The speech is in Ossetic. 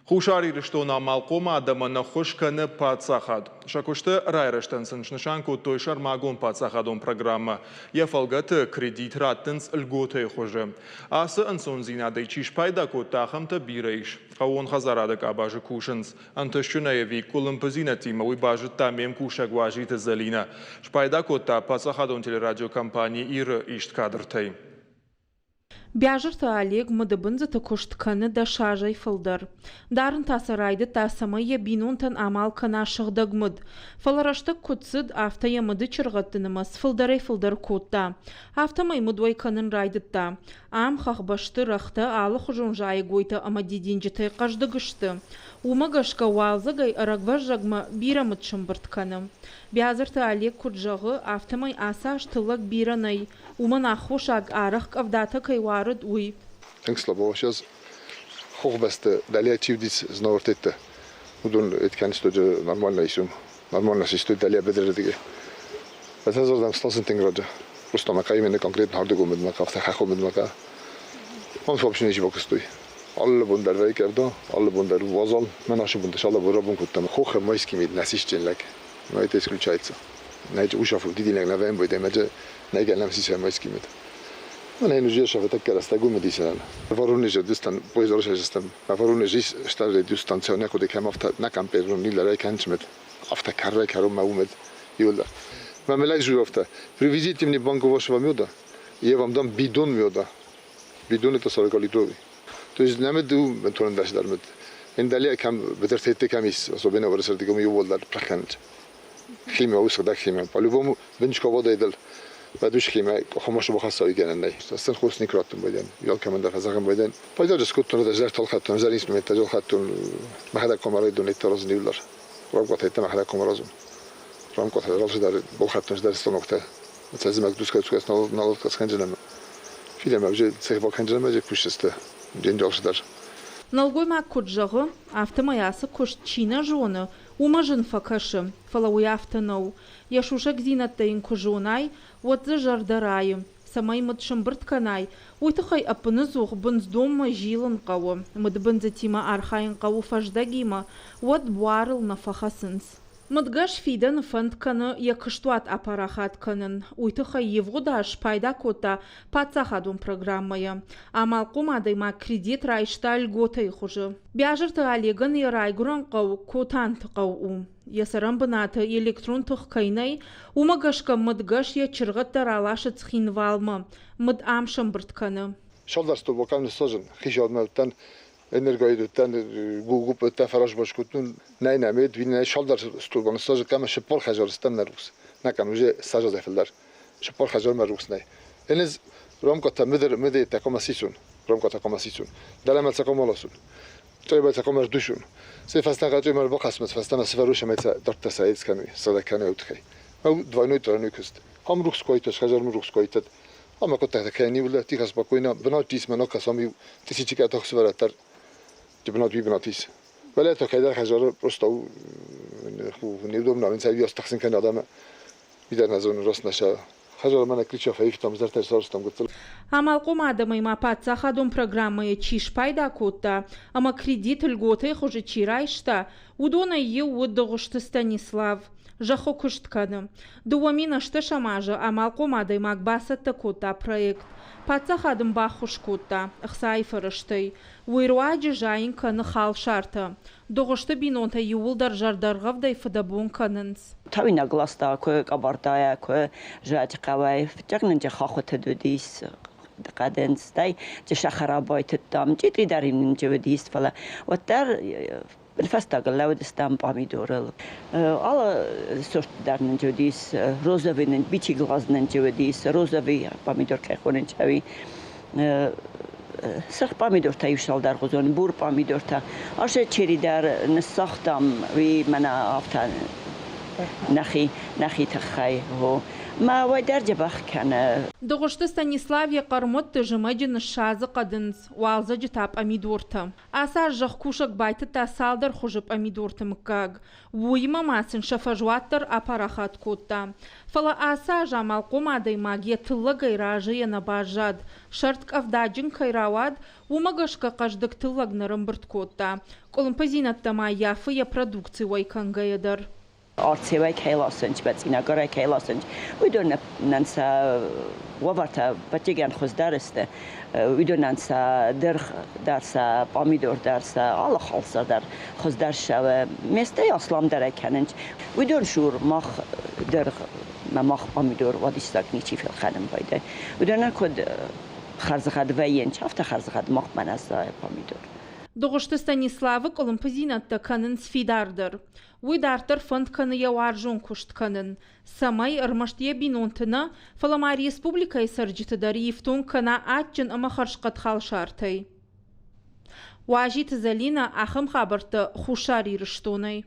Хуссар Ирыстоны амалхъом адӕмӕн ӕххуыс кӕны паддзахад. Сӕ куысты райрӕзтӕн сын снысан кодтой сӕрмагонд паддзахадон программӕ. Йӕ фӕлгӕты кредит раттынц льготӕйы хуызы. Ацы ӕнцондзинадӕй чи спайда кодта, ахӕмтӕ бирӕ ис. Хъӕууон хӕдзарады къабазы кусынц ӕнтыстджынӕй ӕви къуылымпыдзинӕдтимӕ, уый базыдта ме мкусӕг Уазиты Зӕлинӕ. Спайда кодта паддзахадон телерадиокомпани Ир-ы ист кадртӕй. Биазырты Олег мыдыбындзыты куыст кӕны дӕсазӕй фылдӕр. Дарын та сӕ райдыдта, цӕмӕй йӕ бинонтӕн амал кӕна сыгъдӕг мыд. Фӕлӕ рӕстӕг куыд цыд, афтӕ йӕ мыды чыргъӕдты нымӕц фылдӕрӕй-фылдӕр кодта. Афтӕмӕй мыд уӕй кӕнын райдыдта. Ам хӕхбӕсты рӕгътӕ алыхуызон зайӕгойтӕ ӕмӕ дидинджытӕй хъӕздыг сты. Уымӕ гӕсгӕ уалдзӕгӕй ӕрӕгвӕззӕгмӕ бирӕ мыд сӕмбырд кӕны. Биазырты Олег куыд зӕгъы, афтӕмӕй ацы аз тыллӕг бирӕ нӕй, Уымӕн аххосаг арӕх къӕвдатӕ кӕй уарыд, уый. Тынг слабо сейчас хохбӕсты дӕле чи уыдис знауыртӕттӕ, уыдон эткӕнстоджы нормально исум, нормально систой дӕле быдырырдыгӕй. Фӕтӕзӕрдӕм сласын тынг раджы. Просто мӕ именно конкретно хӕрдыгон мыдмӕ, афтӕ хӕххон мыдмӕ. Он вообще не бакуыстой. Алы бон дӕр вӕййы къӕвда, алы бон дӕр уазал. Мӕн ацы бонты сала рабон кодтам. Хохы майский мид нӕ лӕг. Но это исключается. Знаете, ушафу дидинӕг нӕ вӕмбойдӕ мӕджы нӕ майский мид. Ман keresztül Воронеж дыстан поезд Воронеж stare дистанция некуда кем авто на камперу нилера кенчмет авто карре кару маумет юлда. Мамелак журовта. Привезите мне банку вашего меда, я вам дам бидон меда. Бидон это 40 литровый. То есть намед ду мен торн даш дармет. Эндали кам бедертете камис, особенно в Ресертиком юволдар праханч. Химия усгда химия. По-любому бенчко вода идел. Бадуш химия хомаш бахаса игенней. Астен хус никраттun байден. Ялкамен да фазаган байден. Пайда скуттун да зер талхаттун зер инструмент жалхаттун махада комарайдун итразн юлдар. Рамкот хайтта махада комаразун. Рамкот ралшдар болхаттун зер станокта. Цазимак дуска цукас налоткас ханджанам. Фидема уже цех бакханджанам же кушесте. Ден жалшдар. Нӕлгоймаг куыд зӕгъы, афтӕмӕй ацы куыст чи нӕ зоны, уымӕ зын фӕкӕсы, фӕлӕ уый афтӕ нӕу. Йӕ сусӕгдзинӕдтӕ йын куы зонай, уӕд дзы зӕрдӕ райы. Цӕмӕй мыд сӕмбырд кӕнай, уый тыххӕй ӕппыныдзух бындздонмӕ зилын хъӕуы. Мыдыбындзытимӕ архайын хъӕуы фӕздӕгимӕ, уӕд буарыл нӕ фӕхӕцынц. Мыдгӕс фидӕны фӕнд кӕны йӕ куыстуат апарахат кӕнын. Уый тыххӕй ивгъуыд аз спайда кодта паддзахадон программӕйӕ. Амалхъом адӕймаг кредит райста льготӕйы хуызы. Биазырты Олегӕн йӕ райгуырӕн хъӕу Котанты хъӕу у. Йӕ цӕрӕнбынаты электрон тых кӕй нӕй, уымӕ гӕсгӕ мыдгӕс йӕ чыргъӕдтӕ раласы Цхинвалмӕ. Мыд ам сӕмбырд кӕны. Шалдарстол бакам сажен хижадмӕттӕн энергоидуттан гугуппта фарашбашкутун най намед вин шалдар столбан сажен кама шиппор хажарстан нарус накам уже сажа зафилдар шиппор хажар марус най энез ромкота мидер миде такома сисун ромкота кома сисун даламал сакомолосун طيب تقوم دوشون سيفاستان قاطع مر بقسمت فاستان سفروش مت دكتور سعيد كانوا صدا كانوا يتخي أو دوانوي ترانوي كست هم روكس كويتش خجر روكس كويتت أما كنت كاني ولا تيخس بكوينا بنات تيس منو كسامي تسيتي كاتخس براتر تبنات بي بناتيس ولا تكيدر خجر رستو نيدوم نامن سعيد يستحسن كان آدم ميدان نزون راس نشا خجر من كليشة فايف تام زرت سارستم قلت Амалхъом адӕмӕй ма паддзахадон программӕйы чи спайда кодта ӕмӕ кредит льготӕйы хуызы чи райста, уыдонӕй иу уыд Дыгъуызты Станислав. Зӕххы куыст кӕны. 2018 азы амалхъом адӕймаг бацӕттӕ кодта проект. Паддзахад ын баххуыс кодта ӕхцайы фӕрӕзтӕй. Уый руаджы зайын кӕны халсартӕ. Дыгъуызты бинонтӕ иууылдӕр зӕрдӕргъӕвдӕй фыдӕбон кӕнынц. Тауинаг ласта куы къӕбӕртӕйӕ, куы зӕджы хъӕуӕй. Фыццаг нын хахуытыд уыдис хъӕдын, стӕй сахара байтыдтам. Чъитъри дӕр нын уыдис, фӕлӕ уӕддӕр фӕстагыл лӕууыдыстӕм пъамидорыл. Алы сорт дӕр нын уыдис, розовый нын, бичи глаз нын уыдис, розовый пъамидор кӕй хонынц, ӕви сырх пъамидортӕ иу цалдӕргъуызон, бур пъамидортӕ. Ашы чери дӕр ныссагътам, уый мӕнӕ афтӕ. Нӕхи, нӕхи тыххӕй, гъо. Мӕ уӕй дӕр дзӕбӕх кӕны. Дыгъуызты Станислав йӕ хъӕрмудты зымӕджы ныссадзы хъӕдындз, уалдзӕджы та пъамидортӕ. Ацы аз зӕхкусӕг байтыдта цалдӕр хуызы пъамидорты мыггаг. Уыимӕ ма сын сӕ фӕзуат дӕр апарахат кодта. Фӕлӕ ацы аз амалхъом адӕймаг йӕ тыллӕгӕй разыйӕ нӕ баззад. Сӕрд къӕвдаджын кӕй рауад, уымӕ гӕсгӕ хъӕздыг тыллӕг нырымбырд кодта. Къуылымпыдзинӕдтӕ ма ййафы йӕ продукци уӕй кӕнгӕйӕ дӕр. Арцеуӕй кӕй ласынц, Бацъинагорӕй кӕй ласынц, уыдонӕн сӕ уавӕртӕ бӕттигӕн хуыздӕр сты. Уыдонӕн сӕ дыргъ дӕр, сӕ пъамидор дӕр, сӕ алы халсар дӕр хуыздӕр ссӕуы. Местӕй асламдӕрӕй кӕнынц. Уыдон сур мах дыргъ мӕ мах пъамидор уадиссаг ничи фелхӕнын байдайы. Уыдонӕн куыд хӕрзгъӕд вӕййынц, афтӕ хӕрзгъӕд махмӕ нӕ зайы пъамидор. Дыгъуызты Станиславы къуылымпыдзинӕдтӕ кӕнынц фидардӕр. Уый дарддӕр фӕнд кӕны йӕ уарзон куыст кӕнын, цӕмӕй ӕрмӕст йӕ бинонты нӕ, фӕлӕ ма республикӕйы цӕрджыты дӕр ифтонг кӕна адджын ӕмӕ хӕрзхъӕд халсартӕй. Уазиты Зӕлинӕ ахӕм хабӕрттӕ Хуссар Ирыстонӕй.